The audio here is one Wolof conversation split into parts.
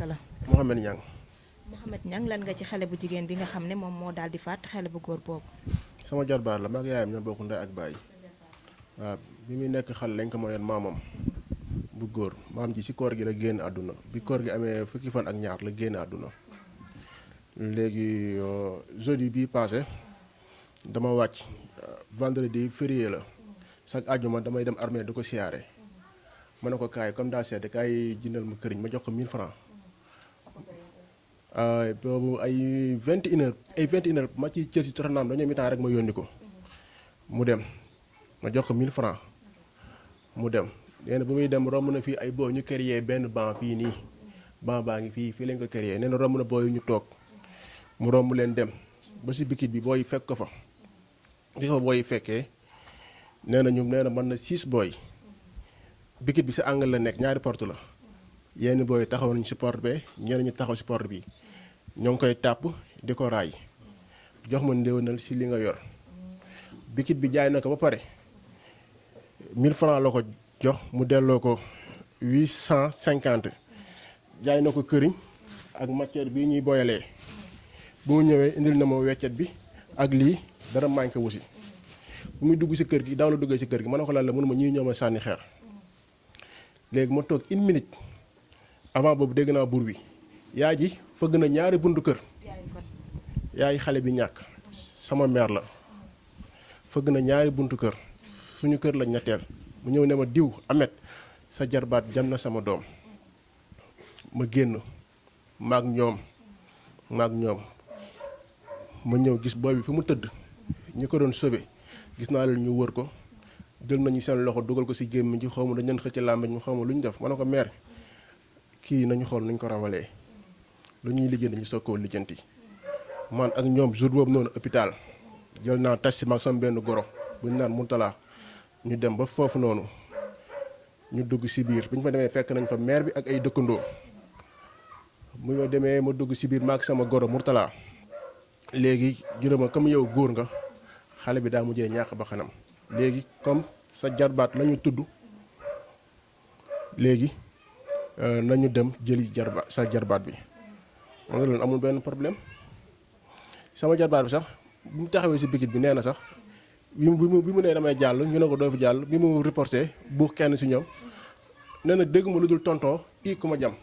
naka la. Mohamed Niang. Mohamed Niang lan nga ci xale bu jigéen bi nga xam ne moom moo daal di faat xale bu góor boobu. sama jarbaar la maag yaayam ñoo bokk ndey ak baay. waaw bi muy nekk xale lañ ko mayoon maamam bu góor maam ji ci koor gi la génn àdduna bi koor gi amee fukki fan ak ñaar la génn àdduna. léegi jeudi bii passé dama wàcc vendredi férié la chaque àjjuma damay dem armée du ko siyaare ma ne ko kaay comme daa seede kaay jëndal ma këriñ ma jox ko 1000 francs boobu ay 21h ma ci jël si Tottenham dañoo mi temps rek ma yónni ko mu dem ma jox ko 1000 francs mu dem nee na bu muy dem romb na fii ay boo ñu créé benn banc fii nii banc baa ngi fii lañ ko créé nee na romb na booyu ñu toog mu romb leen dem ba si bikit bi booy fekk ko fa di ko booy fekkee nee na mën na 6 booy bikit bi si angle la nekk ñaari porte la yenn booy taxaw nañu si porte be ñeneen ñi taxaw si porte bi ñoo ngi koy tàpp di ko raay jox ma ndéwénal si li nga yor bikit bi jaay na ko ba pare 1000 francs la ko jox mu delloo ko 850 jaay na ko këriñ ak matière bii ñuy boyalee bu mu ñëwee indil na ma weccet bi ak lii dara manqué wu si bu muy dugg si kër gi daaw la duggee si kër gi ma ne ko lan la mënuma ñii ñoo ma sànni xeer léegi ma toog 1 minute avant boobu dégg naa buur bi yaay ji fëgg na ñaari buntu kër yaay xale bi ñàkk sama mère la fëgg na ñaari buntu kër suñu kër la ñetteel mu ñëw ne ma diw Amet sa jarbaat jam na sama doom ma génn maag ñoom ma ñëw gis booy bi fi mu tëdd ñi ko doon sauvé gis naa leen ñu wër ko jël nañu seen loxo dugal ko ci gémmiñ ji xaw ma dañ leen xëcc làmmiñ mu xaw ma lu ñu def ma ne ko mère kii nañu xool nañu ko rawalee lu ñuy lijjanti ñu soog koo lijjanti man ak ñoom jour boobu noonu hôpital jël naa taxi mag sama benn goro bu ñu naan Moutala ñu dem ba foofu noonu ñu dugg ci biir bi ñu fa demee fekk nañ fa mère bi ak ay dëkkandoo mu ma demee ma dugg ci biir maag sama goro Moutala léegi juróoma comme yow góor nga xale bi daa mujjee ñàkk ba xanam léegi comme sa jarbaat lañu tudd léegi nañu dem jëli sa jarbaat bi ma ne leen amul benn problème sama jarbaat bi sax bi mu taxawee ci bikit bi nee na sax bi mu nee damay jàll ñu ne ko doo fi jàll bi mu reporté buux kenn ci ñoom nee na dégg ma lu dul tontoo ii ku ma jam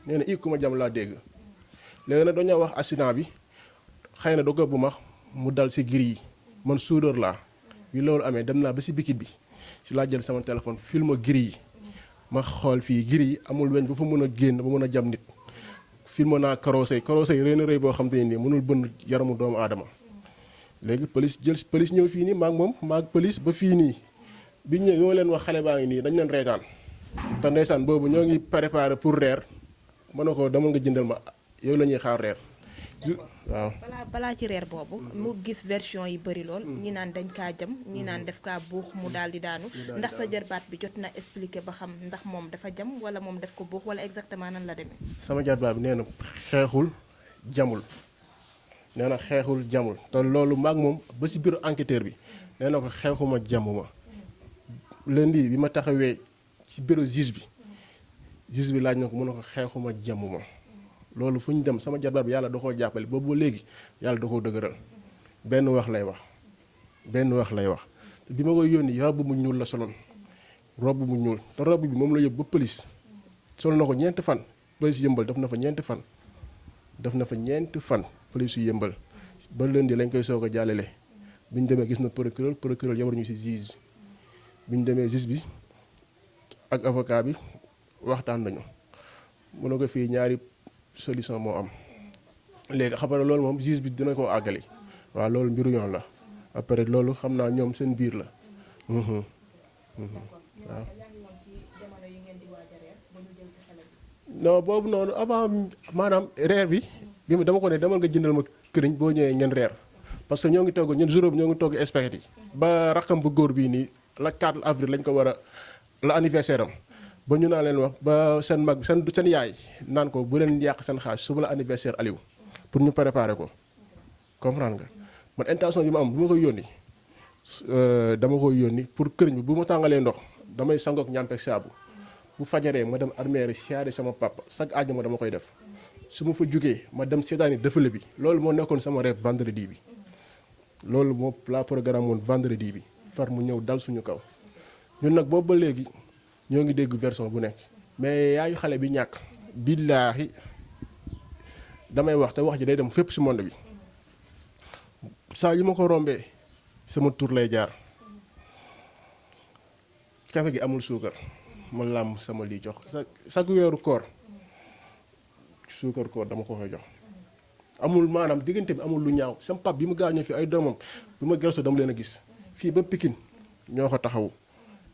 nee na ii ku ma jam laa dégg léegi nag dañoo wax accident bi xëy na dogo bu max mu dal ci giri yi man soudeur laa bi loolu amee dem naa ba ci bikit bi ci laa jël sama téléphone film giri yi ma xool fii giri yi amul weñ bu fa mën a génn ba mën a jam nit film naa carrosse yi rëy na rëy boo xam te ne nii mënul bënn yaramu doomu aadama léegi police ñëw fii nii maag police ba fii nii bi ñëw yoo leen wax xale baa ngi nii dañ leen reetaan te ndeysaan boobu ñoo ngi préparé pour reer mën na ko demal nga jëndal ma yow la ñuy xaar reer waaw balaa ci reer boobu mu gis version yi bëri lool ñi naan dañ kaa jam ñi naan def kaa buux mu daal di daanu ndax sa jarbaat bi jot na expliqué ba xam ndax moom dafa jam wala moom def ko buux wala exactement nan la demee. sama jarbaat bi nee na xeexul jamul te loolu maag moom ba si bureau enquêteur bi nee na ko xeexuma jamuma lundi bi ma taxawee ci bureau juge bi laaj na ko mu ne ko xeexuma jamuma loolu fu ñu dem sama jarbaat bi yàlla da koo jàppale boobu ba léegi yàlla da koo dëgëral benn wax lay wax te bi ma koy yónni robe bu ñuul la soloon robe bu ñuul te robe bi moom la yóbbu ba police sol na ko 4 fan police yëmbal def na fa ñeenti fan police yu yëmbal ba lundi lañ koy soog a jàllale bi ñu demee gis na procureur yabar ñu ci juge bi ñu demee juge bi ak avocat bi waxtaan nañu mu ne ko fii ñaari solution moo am léegi xam nga loolu moom juge bi dina ko àggali waaw loolu mbiru yoon la après loolu xam naa ñoom seen biir la waaw. non boobu noonu avant maanaam reer bi dama ko ne demal nga jëndal ma këriñ boo ñëwee ngeen reer parce que ñoo ngi togg ñun jour bi ñoo ngi togg spaghetti yi ba rakam bu góor bii nii la 4 avril lañ ko war a la anniversaire am ba ñu naa leen wax ba seen mag seen yaay naan ko bu leen yàq seen xaas suba la anniversaire Aliou pour ñu préparer ko comprendre nga man intention bi ma am bu ma koy yónni dama koy yónni pour këriñ bi bu ma tàngalee ndox damay sangook ñàmpeeg saabu bu fajaree ma dem armeeri siyaare sama papa chaque àjjuma dama koy def su ma fa jógee ma dem seetaani défilé bi loolu moo nekkoon sama rêve vendredi bi loolu moo la programme woon vendredi bi far mu ñëw dal suñu kaw ñun nag boobu ba léegi ñoo ngi dégg version bu nekk mais yaayu xale bi ñàkk billaahi damay wax te wax ji day dem fépp si monde bi saa yu ma ko rombee sama tur lay jaar café gi amul suukar ma làmb sama lii jox chaque weeru koor suukar koor dama ko koy jox amul maanaam diggante bi amul lu ñaaw sama pap bi mu gaañoo fi ay doomam bi ma gëstu dama leen a gis fii ba Pikine ñoo ko taxawu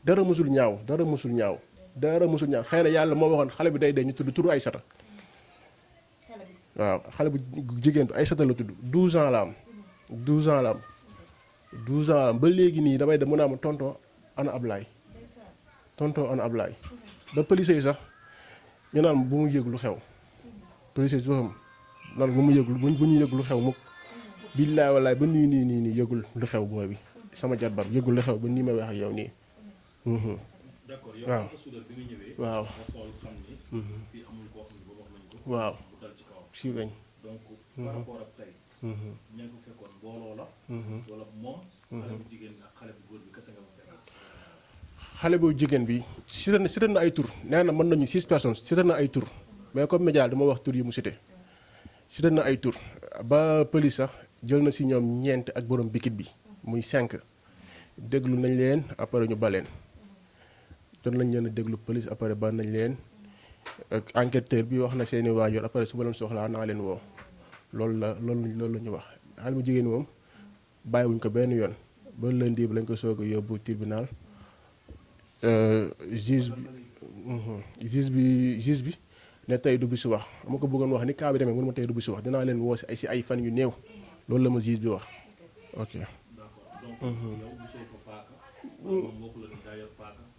dara mësul ñaaw dara mësul ñaaw dara mësul ñaaw xëy na yàlla moo waxoon xale bi day dee ñu tudd turu Aysata waaw xale bu jigéen bi Aysata la tudd 12 ans la am 12 ans la am 12 ans la am ba léegi nii damay dem mu naa ma tonton ana Ablaye tonton ana Ablaye ba police yi sax ñu naan bu mu yëg lu xew police yi xam naan bu mu yëg bu ñu yëg lu xew mukk billaay wallaay ba nii yëgul lu xew booy bi sama jarbar yëgul lu xew ba nii may wax ak yow nii d'accord waaw bi mu ñëwee waaw xool xam ni fii amul koo xam ne boobu wax nañ ko waaw mu dal ci kawam si weñ donc par rapport ak tey ña ko fekkoon mbooloo la wala moom xale bu jigéen ak xale bu góor bi kese nga ma fekk xale bu jigéen bi cité na ay tur nee na mën nañu 6 personnes cité na ay tur mais comme média dama wax tur yi mu cité na ay tur ba police sax jël na si ñoom ñeent ak borom bikit bi muy 5 déglu nañ leen après ñu baleen doon nañ leen a déglu police après ba nañ leen ak enquêteur bi wax na seeni waajur après su ma leen soxlaa naa leen woo loolu la ñu wax xale bu jigéen moom bàyyiwuñ ko benn yoon ba lundi bi lañ ko soog a yóbbu tribunal juge bi ne tey du bisu wax ma ko bëggoon wax ni cas bi demee mënu ma tey du bisu wax dinaa leen woo si ay fan yu néew loolu la ma juge bi wax ok.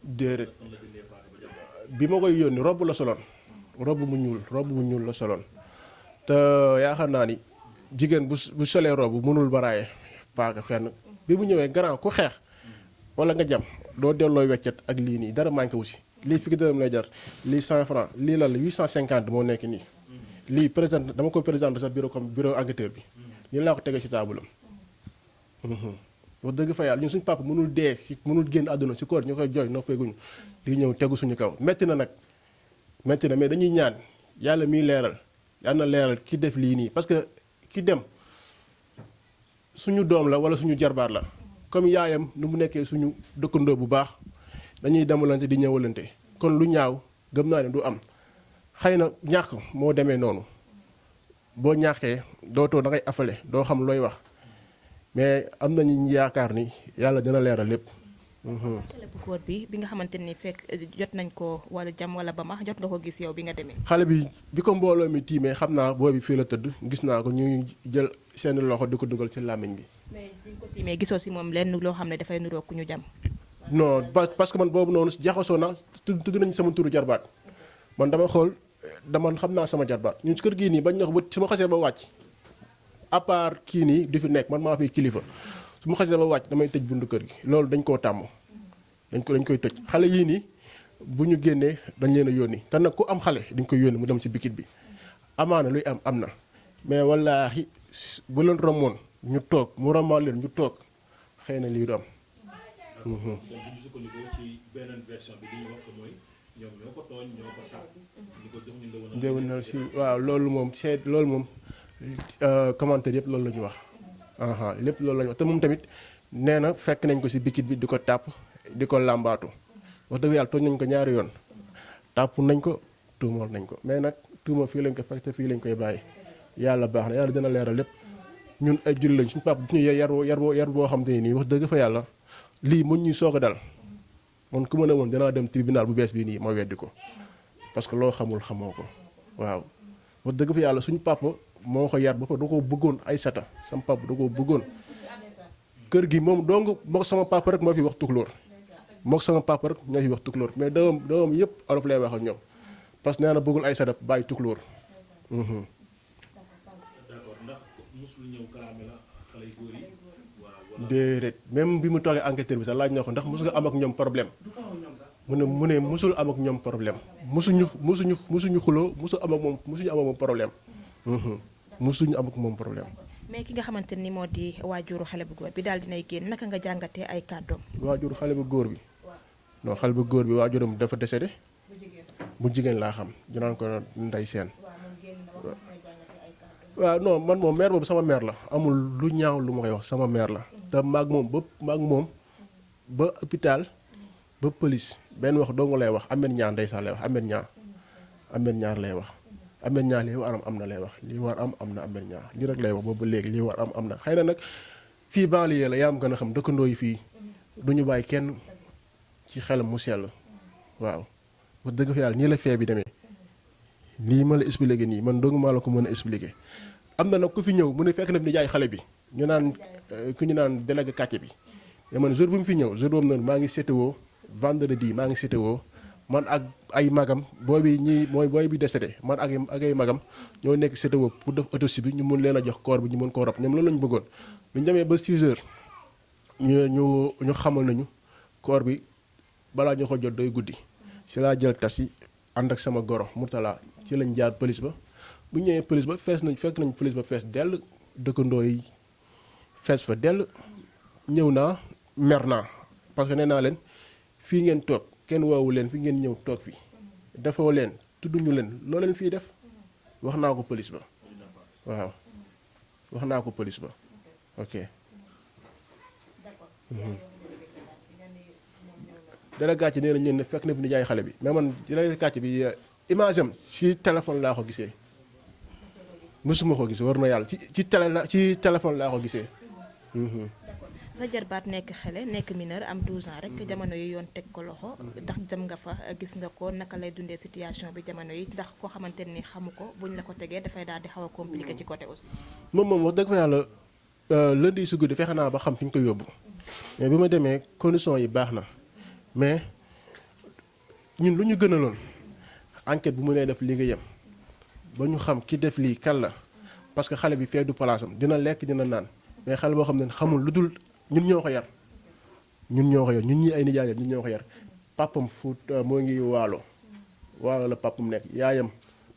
déedéet bi ma koy yónni robb la soloon robb mu ñuul la soloon te yaakaar naa ni jigéen bu solee robb mënul baraaye paaka fenn bi mu ñëwee grand ku xeex wala nga jam doo delloo weccet ak lii nii dara manqué wu si lii fi dërëm lay jar lii 100 francs lii lan la 850 moo nekk nii lii président dama ko présenté sax bureau enquêteur bi nii laa ko tegee ci taabulam wax dëgg fa yàlla ñun suñu papa mënul dee si mënul génn àdduna si koor ñu koy jooy noppeeguñu di ñëw tegu suñu kaw metti na nag metti na mais dañuy ñaan yàlla miy leeral yàlla na leeral ki def lii nii parce que ki dem suñu doom la wala suñu jarbaat la comme yaayam nu mu nekkee suñu dëkkandoo bu baax dañuy demalante di ñëwalante kon lu ñaaw gëm naa ne du am xëy na ñàkk moo demee noonu boo ñàkkee dootoo da ngay afale doo xam looy wax mais am nañu yaakaar ni yàlla dina leeral lépp. xale bu góor bi nga xamante ni fekk jot nañ ko wala jam wala ba ma jot nga ko gis yow bi nga demee. xale bi ko mbooloo mi tiimee xam naa boobu fii la tëdd gis naa ko ñuy jël seen loxo di ko dugal ci làmmiñ bi. mais bi nga ko tiimee gisoo si moom lenn loo xam ne dafay nuroo ku ñu jam. non parce que man boobu noonu jaxasoo naa tudd nañu sama turu jarbaat man dama xool dama xam naa sama jarbaat ñun ci kër gii nii bañ na ko ba su ma xasee ba wàcc. à part kii nii du fi nekk man maa fi kilifa su ma xasee ba wàcc damay tëj buntu kër gi loolu dañ koo tàmm dañ koy tëj xale yii nii bu ñu génnee dañ leen a yónni te nag ku am xale dañ koy yónni mu dem ci bikit bi amaana luy am na mais wallaahi bu leen romboon ñu toog mu rombaan leen ñu toog xëy na lii du am. donc bu ñu sukkandikoo ci beneen version bi li ñu wax mooy ñoom ñoo ko tooñ ñoo ko tàpp ñu ko jox ñu ndëwënal si waaw loolu moom loolu moom. commentaire yëpp loolu la ñu wax lépp loolu la ñu wax te moom tamit nee na fekk nañ ko ci bikit bi di ko tàpp di ko làmbaatu wax dëgg yàlla tooñ nañ ko ñaari yoon tàpp nañ ko tuumal nañ ko mais nag tuuma fii lañ ko fekk te fii lañ koy bàyyi yàlla baax na yàlla dina leeral lépp ñun ay julli lañ suñu papa bu ñu yar boo xam te nii wax dëgg fa yàlla lii mun ñuy soog a dal man ku ma ne woon dinaa dem tribunal bu bees bii nii ma weddi ko parce que loo xamul xamoo ko waaw wax dëgg fa yàlla suñu papa moo ko yar ba ko da koo bëggoon Aysata sama papa da koo bëggoon kër gi moom dong moo sama papa rek moo fi wax tukulóor moo sama papa rek ñoo fi wax tukulóor mais doomam yëpp olof lay wax ak ñoom parce que nee na bëggul Aysata bàyyi tukulóor. d'accord ndax musul ñëw kalaame la xale yu góor yi déedéet même bi mu toogee enquêteur bi sax laaj na ko ndax mos nga am ak ñoom problème mu ne musul am ak ñoom problème musuñu xuloo musul am ak moom musuñu am ak moom problème musuñu am ak moom problème. mais ki nga xamante ni moo di waajuru xale bu góor bi daal dinay génn naka nga jàngatee ay kàddoom. waajuru xale bu góor bi non xale bu góor bi waajuram dafa décédé bu jigéen laa xam ñu naan ko Ndey Seen. waaw non man moom mère boobu sama mère la amul lu ñaaw lu ma koy wax sama mère la te maag moom ba hôpital ba police benn wax doo nga lay wax Ameth Niang ndeysaan lay wax Ameth Niang lay wax Ameth Niang lii war am na lay wax lii war am na Ameth Niang lii rek lay wax boobu ba léegi lii war am na xëy na nag fii banlieue la yaa am gën a xam dëkkandoo yi fii du ñu bàyyi kenn ci xelam mu sell waaw wax dëgg fa yàlla nii la fee bi demee lii ma la expliqué nii man dong maa la ko mën a expliqué am na nag ku fi ñëw mu ne fekk na ni jaay xale bi ñu naan ku ñu naan délégué quartier bi mais man jour bi mu fi ñëw jour boobu noonu maa ngi sétéwoo vendredi maa ngi sétéwoo man ak ay magam booy bi décédé man ak ay magam ñoo nekk sétéwoo pour def autopsie bi ñu mun leen a jox corps bi ñu mën koo rob ñoom loolu la ñu bëggoon bu ñu demee ba 6 heures ñu xamal nañu corps bi balaa ñu ko jot doy guddi si laa jël taxi ànd ak sama goro Mourtala ci lañ jaar police ba bu ñëwee police ba fekk nañ police ba fees dell dëkkandoo yi fees fa dell ñëw naa mer naa parce que nee naa leen fii ngeen toog kenn woowu leen fi ngeen ñëw toog fi defoo leen tudduñu leen loo leen fii def wax naa ko police ba waaw wax naa ko police ba ok. délégué ci nee na ñeen ne fekk na fi ni jaay xale bi mais man délégué bi image am ci téléphone laa ko gisee mësuma ko gis war na yàlla ci téléphone laa ko gisee. sa jarbaat nekk xale nekk mineur am 12 ans rek jamono yi yoon teg ko loxo ndax dem nga fa gis nga ko naka lay dundee situation bi jamono yi ndax koo xamante ni xamu ko buñ la ko tegee dafay daal di xaw a compliqué ci côté aussi. moom wax dëgg fa yàlla lundi su guddi fexe naa ba xam fi ñu ko yóbbu mais bi ma demee condition yi baax na mais ñun lu ñu gënaloon enquête bu mu nee def liggéeyam ba ñu xam ki def lii kan la parce que xale bi fee du palaasam dina lekk dina naan mais xale boo xam ne xamul lu dul ñun ñoo ko yar ñun ñi ay nijaay ñun ñoo ko yar papam fu moo ngi waalo la papam nekk yaayam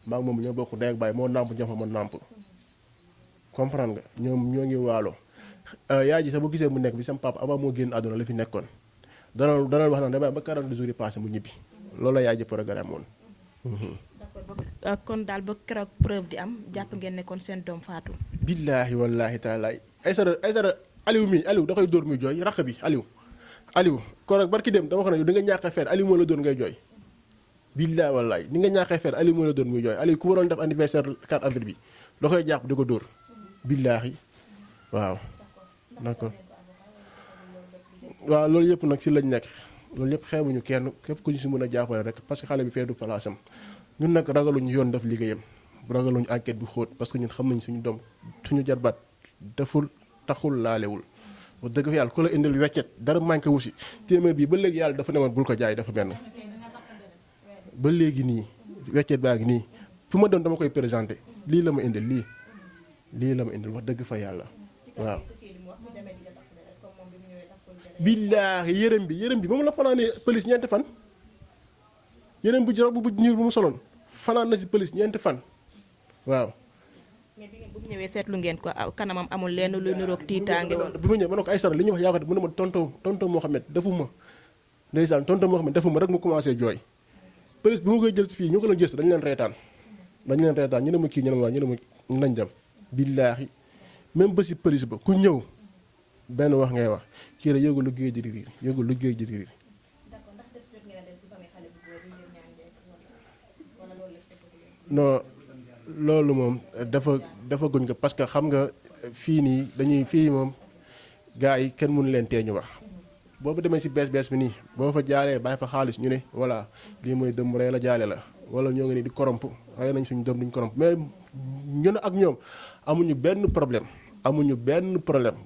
maa ngi moom ñoo bokk ndey ak baay moo nàmp jox ma nàmp comprendre nga ñoom ñoo ngi waalo yaay ji sax bu gisee mu nekk bi sam papa avant moo génn àdduna la fi nekkoon dana wax naan damay ba 40 jours yi passé mu ñibbi loolu la yaay ji programme woon. kon daal ba keroog preuve di am jàpp ngeen ne kon seen doom faatu. billaahi wallaahi taalaay Aysara Aliou da koy dóor muy jooy raq bi Aliou kon nag barki dem dama xam ne da nga ñàkkee feer Aliou moo la dóor ngay jooy. billaahi wallaahi ni nga ñàkkee feer Aliou moo la dóor muy jooy Aliou ku waroon def anniversaire 4 avril bi da koy jàpp di ko dóor billaahi waaw. d'accord waaw loolu yëpp nag si lañ nekk loolu yëpp xeebuñu kenn képp ku ñu si mën a jàppale rek parce que xale bi fee du palaasam ñun nag ragaluñu yoon def liggéeyam ragaluñu enquête bu xóot parce que ñun xam nañ suñu doom suñu jarbaat deful taxul laalewul wax dëgg fa yàlla ku la indil weccet dara manqué wu si téeméer bi ba léegi yàlla dafa newoon bul ko jaay dafa benn ba léegi nii weccet baa ngi nii fu ma doon dama koy présenté lii la ma indil lii la ma indil wax dëgg fa yàlla waaw. billaahi yërëm bi moom la fanaanee police ñeenti fan yërëm bu jorob bu ñuul bu mu soloon fanaan na si police ñeenti fan waaw. mais bi ngeen bu ñëwee seetlu ngeen ko kanamam amul lenn lu niroog tiitaange woon. bi ma ñëwee ma ne ko ay sara li ñuy wax yaa ko mu ne ma tonton Mohamed defuma ndeysaan tonton Mohamed defuma rek mu commencé jooy police bi ma koy jël si fii ñu ko doon gëstu dañu leen reetaan ñu ne ma kii ñu ne ma ñu ne ma nañ dem billaahi même ba si police ba ku ñëw benn wax ngay wax kii rek yëgul lu géej di riir non loolu moom dafa guñ ko parce que xam nga fii moom gars yi kenn mënu leen tee ñu wax boo fa demee si bees bi nii boo fa jaaree bàyyi fa xaalis ñu ne voilà lii mooy dëmm rey la jaale la wala ñoo ngi nii di koromp rey nañ suñu doom duñ koromp mais ñun ak ñoom amuñu benn problème